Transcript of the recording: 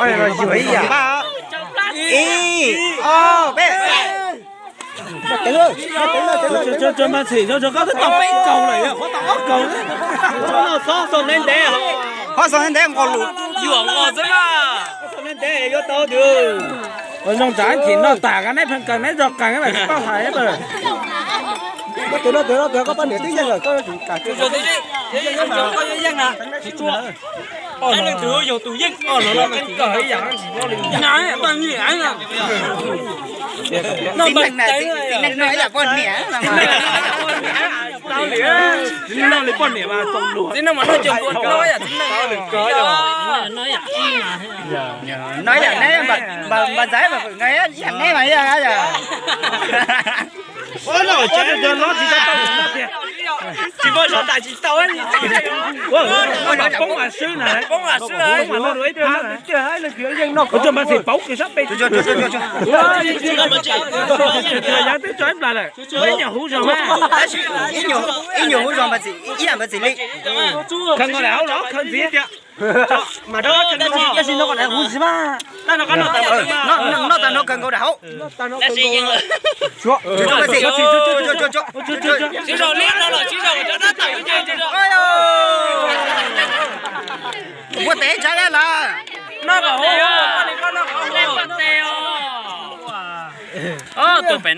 Yuav ib yam. Ib, ob, peb. Tso, tso, mas txhim, tso, tso, koj twb tau peb kaug lawm, yog qhov tau ob kaug. Tso no, txhob xaus ntev ntev. Qhov xaus ntev ntev nqos lus. Yuam nqos xwb mas. Txhob xaus ntev ntev, yuav tau tus. Ua zoo tsam chim noj tas, neb pheej kawg, neb zog kawg, tsis paub hais. Koj tus no, tus no, tus koj poj niam twb yeej lawm, koj yuav tsum kam. Koj yuav yeej na. Leej twg yog tus yeej, txiv neej no ib yam poj niam. Txiv neej no li poj niam mas txaus luag. Txiv neej mas noj cov npua dlua yam txiv neej. No yam neb, npam ntxaiv mas nqes ib yam neb mas yog. Ua no tsis tau tau tiag. Tsis muaj zog tas tsis tau. Poob mas swb na. Poob mas swb, poob mas luag ib phab na. Ua tso npam txhim pauv kiag sab pem. Yav twb tso ib nplas lawm. Ib nyuag huv zog, ib nyuag huv zog npam txhim, ib yam npam txhim li. Khaws nkaus daim hauv los khaws ntxiv tiag. Mas tab sis no kom daim huv ntxiv mas. Noj tas no khaws nkaus daim hauv. Ua tes tshaib lawm. Noj kom huv, noj kom huv. Tus pem